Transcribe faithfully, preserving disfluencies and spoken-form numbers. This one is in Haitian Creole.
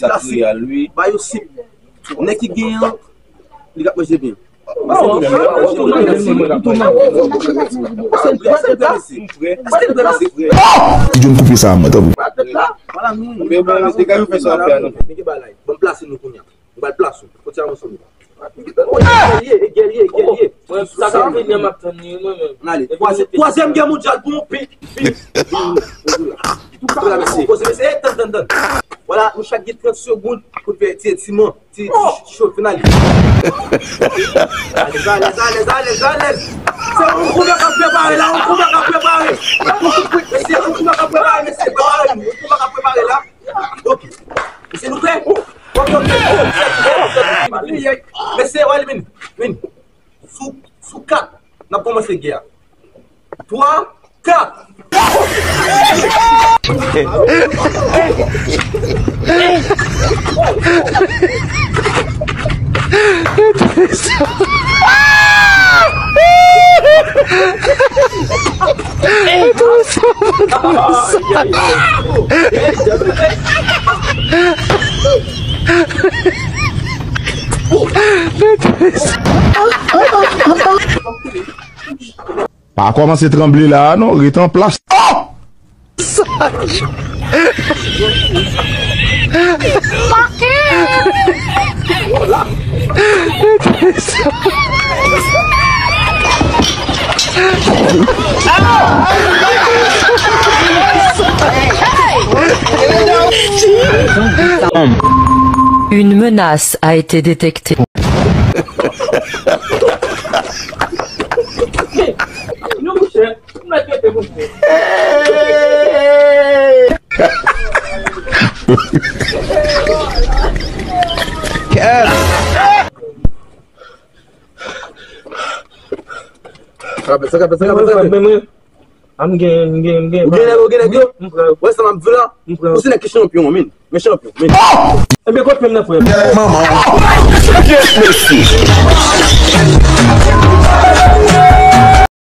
sa k reyèl, wi. Ba yo sip. Nèg ki genyen an, li ka manje byen. Ijo m koupe sa, mwen, tanpri. Ban m plase nou kounye a. Mwen pral plase nou. Kote a monson nou? Gèlye, gèlye, gèlye. Mwen, sa ka vini, m ap tann li, mwen menm. N ale. Twazyèm, twazyèm gè mondyal pou yon pi, pi. Tou sa la, mesye. Poze, mesye, tann, tann, tann. Vwala, nou chak gen trant segonn pou n fè ti, ti man, ti, ti cho, fin ale. Alèz, alèz, alèz, alèz, alèz. Se yon konba k ap prepare la, yon konba k ap prepare. Mesye, yon konba k ap prepare, mesye, prepare nou. Yon konba k ap prepare la. Ok. Mesye, nou prè? Ok, ok. Mesye, w ale vin. Vin. Sou, sou kat, n ap kòmanse gè a. Twa, kat. Pa kòmanse tranble la a non, ret an plas. Oh! Une menace a été détectée. Sa ka fèt, sa ka fèt, sa ka fèt, sa ka fèt. A m gen, m gen, m gen. Ou gen nèg, ou gen nèg yo? Ou wè sa m ap di w la? Ou se nèg ki chanpyon, men. Men chanpyon, men. Enben, kot menm nan, frè m? Manman. Yes, mesye.